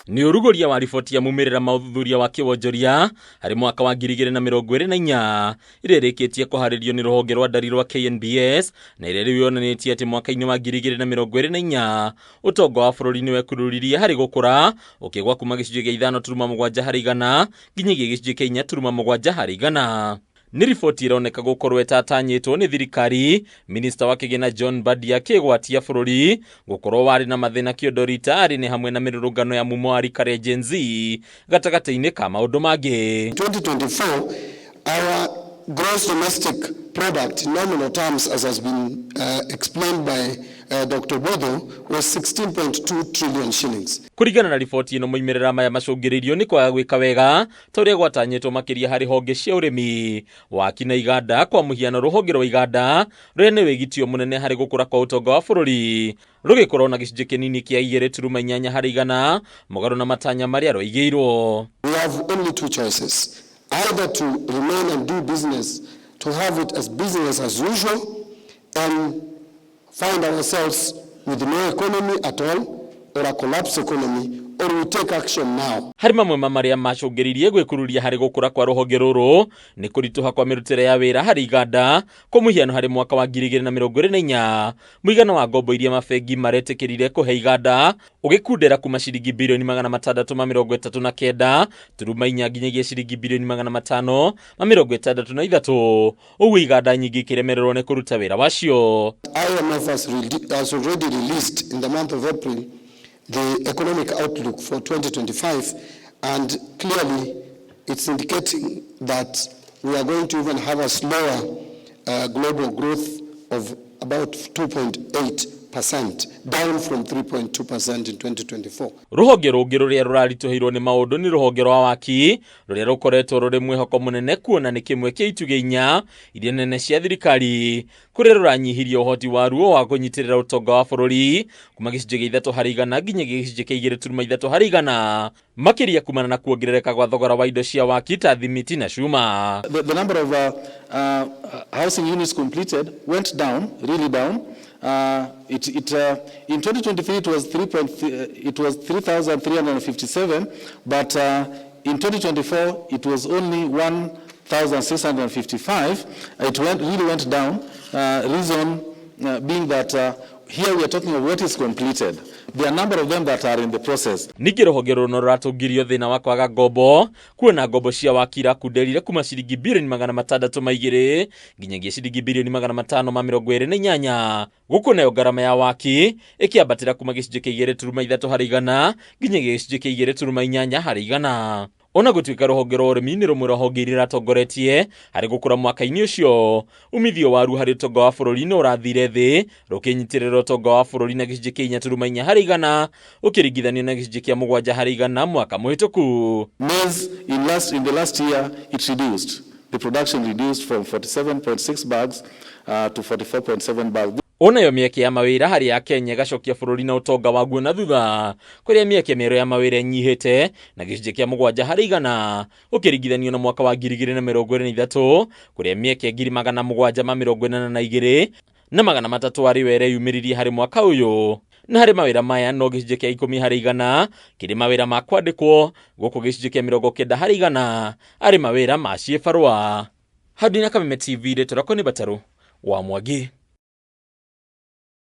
Nĩ ũrugũria wa riboti ya mumĩrĩra ma ũthuthuria wa kĩwonjoria harĩ mwaka wa 2024 ĩrĩa ĩrĩkĩtie kũharĩrio nĩ rũhonge rwa ndari rwa KNBS na ĩrĩa rĩu yonanĩtie atĩ mwaka-inĩ wa 2024 ũtonga wa bũrũri nĩ wekururirie harĩ gũkũra ũkĩgwa kuma gĩcunjĩ kĩa 5.7 harĩ igana nginyagia gĩcunjĩ kĩa 4.7 harĩ igana. Nĩ riboti ĩroneka gũkorwo ĩtatanyĩtwo nĩ thirikari, minista wa kĩgĩna John Mbadi akĩgwatia bũrũri gũkorwo warĩ na mathĩna kĩondo rita arĩ nĩ hamwe na mĩrũrũngano ya mumo wa rika rĩa Gen Z gatagatĩ-inĩ ka maũndũ mangĩ. 2024, our gross domestic product in nominal terms, as has been explained by Dr. Obudho, was 16.2 trillion shillings. Kũringana na riboti ĩno, moimĩrĩra maya macũngĩrĩirio nĩ kwaga gwĩka wega ta ũrĩa gwatanyĩtwo makĩria harĩ honge cia ũrĩmi, waki na iganda. Kwa mũhiano, rũhonge rwa iganda rũrĩa nĩ wĩgitio mũnene harĩ gũkũra kwa ũtonga wa bũrũri rũgĩkorwo na gĩcunjĩ kĩnini kĩa 2.8 harĩ igana mũgarũ na matanya marĩa rwaigĩirwo. We have only two choices: either to remain and do business, to have it as business as usual, and find ourselves with no economy at all, or a collapsed economy, or we take action now. Harĩ mamwe ma marĩa macũngĩrĩirie gwĩkururia harĩ gũkũra kwa rũhonge rũrũ nĩ kũritũha kwa mĩrutĩre ya wĩra harĩ iganda. Kwa mũhiano, harĩ mwaka wa 2024 mũigana wa ngombo iria mabengi maretĩkĩrire kũhe iganda ũgĩkundera kuma ciringi birioni 639.4 nginyagia ciringi birioni 563, ũguo iganda nyingĩ ikĩremererwo nĩ kũruta wĩra wacio. IMF has already released in the month of April the economic outlook for 2025, and clearly it's indicating that we are going to even have a slower global growth of about 2.8%, down from 3.2% in 2024. Rũhonge rũngĩ rũrĩa rũraritũhĩirwo nĩ maũndũ nĩ rũhonge rwa waki rũrĩa rũkoretwo rũrĩ mwĩhoko mũnene kuona nĩ kĩmwe kĩa itugĩ inya iria nene cia thirikari, kũrĩa rũranyihirie ũhoti waruo wa kũnyitĩrĩra ũtonga wa bũrũri kuma gĩcunjĩ gĩa 3 harĩ igana nginyagia gĩcunjĩ kĩa 2.3 harĩ igana, makĩria kumana na kuongerereka gwa thogora wa indo cia waki ta thimiti na cuma. The number of housing units completed went down, really down. In 2023 it was 3,357, but in 2024 it was only 1,655. It really went down. Reason being that here we are talking of what is completed. There are a number of them that are in the process. Ningĩ rũhonge rũrũ no rũratũngirio thĩna wa kwaga ngombo, kuona ngombo cia waki irakunderire kuma ciringi birioni 602 nginyagia ciringi birioni 528, gũkũ nayo ngarama ya waki ĩkĩambatĩra kuma gĩcunjĩ kĩa 2.3 harĩ igana nginyagia gĩcunjĩ kĩa 2.8 harĩ igana. Ona gũtuĩka rũhonge rwa ũrĩmi nĩ rũmwe rwa honge iria iratongoretie harĩ gũkũra mwaka-inĩ ũcio, umithio waruo harĩ ũtonga wa bũrũri nĩ ũrathire thĩ rũkĩnyitĩrĩra ũtonga wa bũrũri na gĩcunjĩ kĩa 4.4 harĩ igana ũkĩringithanio na gĩcunjĩ kĩa 7 harĩ igana mwaka mũhĩtũku. Maize in the last year it reduced. The production reduced from 47.6 bags to 44.7 bags. Onayo mĩeke ya mawĩra harĩ Akenya ĩgacokia bũrũri na ũtonga waguo na thutha, kũrĩa mĩeke mĩerũ ya mawĩra ĩnyihĩte na gĩcunjĩ kĩa 7 harĩ igana ũkĩringithanio na mwaka wa 2023, kũrĩa mĩeke 782,300 arĩ yo ĩreyumĩririe harĩ mwaka ũyũ. Na harĩ mawĩra maya no gĩcunjĩ kĩa 10 harĩ igana kĩrĩ mawĩra ma kwandĩkwo, gũkũ gĩcunjĩ kĩa 90 harĩ igana arĩ mawĩra ma ciĩbarũa. Handũ na Kameme TV, rĩtwa rĩakwa nĩ Batarũ wa Mwangi.